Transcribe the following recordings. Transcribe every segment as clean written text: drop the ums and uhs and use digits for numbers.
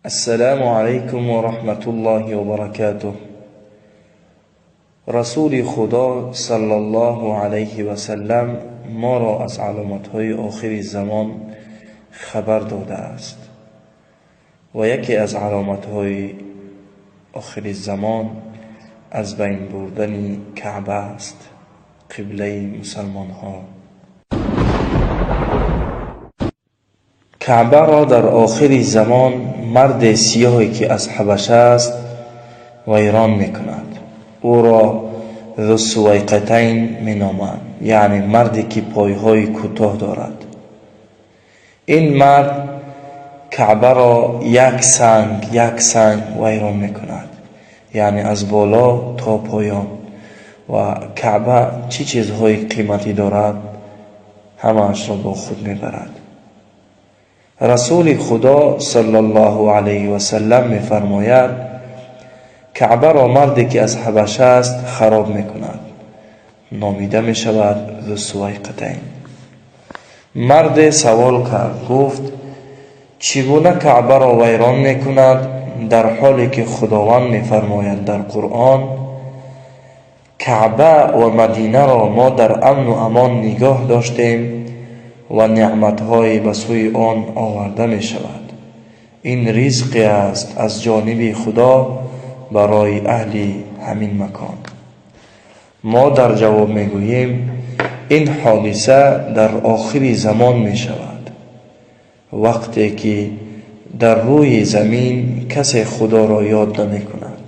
Ассалому алайкум ва раҳматуллоҳи ва баракатуҳ. Расули Худо саллаллоҳу алайҳи ва саллам моро аз аломатҳои охири замон хабар додааст ва яке аз аломатҳои охири замон аз байн бурдани Каъба аст, қиблаи мусалмонҳо. Каъбаро дар охири замон марде сиёҳе ки аз Ҳабаша аст вайрон мекунад. Ӯро Зусувайқатайн меноманд, яъне марде ки пойҳои кӯтоҳ дорад. Ин мард Каъбаро як санг як санг вайрон мекунад, яъне аз боло то поён. Ва Каъба чӣ чизҳои қиматӣ дорад, ҳамаашро бо худ мебарад. Расули Худо саллаллоҳу алайҳи васаллам мефармояд: Каъбаро марде ки аз Ҳабаша аст хароб мекунад. Номида мешавад Зусувайқатайн. Марде савол кард, гуфт: чӣ гуна Каъбаро вайрон мекунад, дар ҳоле ки Худованд мефармояд дар Қуръон: Каъба ва Мадинаро мо дар амну амон нигоҳ доштем ва неъматҳое ба сӯи он оварда мешавад. Ин ризқе аст аз ҷониби Худо барои аҳли ҳамин макон. Мо дар ҷавоб мегӯем: ин ҳодиса дар охири замон мешавад, вақте ки дар рӯи замин касе Худоро ёд намекунад,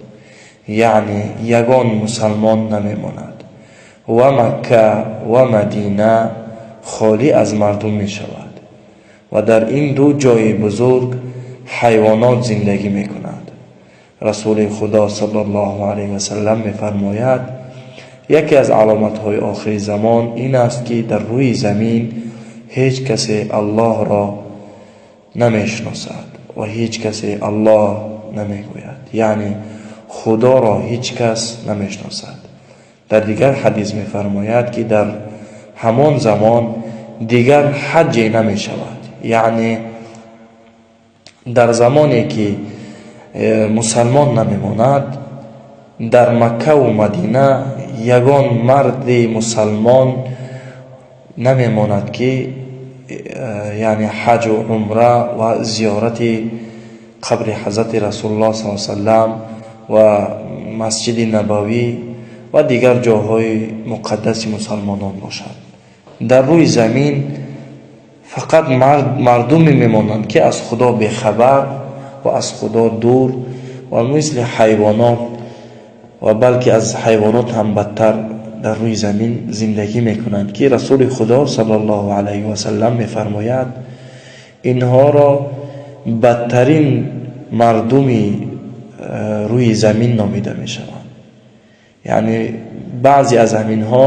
яъне ягон мусалмон намемонад ва Макка ва Мадина холӣ аз мардум мешавад ва дар ин ду ҷои бузург ҳайвонот зиндагӣ мекунад. Расули Худо саллаллоҳу алайҳи васаллам мефармояд: яке аз аломатҳои охири замон ин аст, ки дар рӯи замин ҳеҷ касе Аллоҳро намешиносад ва ҳеҷ касе Аллоҳ намегӯяд, яъне Худоро ҳеҷ кас намешиносад. Дар дигар ҳадис мефармояд, ки дар ҳамон замон дигар ҳаҷҷе намешавад, яъне дар замоне ки мусалмон намемонад, дар Маккаву Мадина ягон марди мусалмон намемонад, ки яъне ҳаҷу умра ва зиёрати қабри ҳазрати Расулуллоҳ саллаллоҳу алайҳи васаллам ва Масҷиди Набавӣ ва дигар ҷойҳои муқаддаси мусалмонон бошад. Дар рӯи замин фақат мардуме мемонанд, ки аз Худо бехабар ва аз Худо дур ва мисли ҳайвонот ва балки аз ҳайвонот ҳам бадтар дар рӯи замин зиндагӣ мекунанд, ки Расули Худо саллаллоҳу алайҳи васаллам мефармояд: инҳоро бадтарин мардуми рӯи замин номида мешаванд. Яъне баъзе аз ҳаминҳо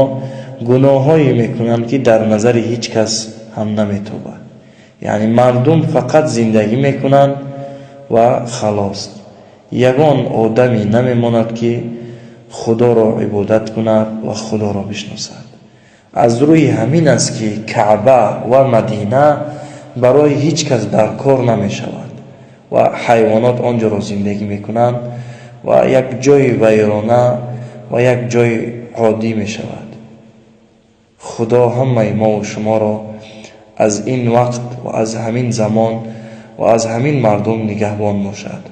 гуноҳҳое мекунанд, ки дар назари ҳеҷ кас ҳам наметобад. Яъне мардум фақат зиндагӣ мекунанд ва халос. Ягон одаме намемонад, ки Худоро ибодат кунад ва Худоро бишносад. Аз рӯи ҳамин аст, ки Каъба ва Мадина барои ҳеҷ кас дар кор намешавад ва ҳайвонот он ҷоро зиндагӣ мекунанд ва як ҷои вайрона ва як ҷои оддӣ мешавад. Худо ҳамаи мову шуморо аз ин вақт ва аз ҳамин замон ва аз ҳамин мардум нигаҳбон бошад.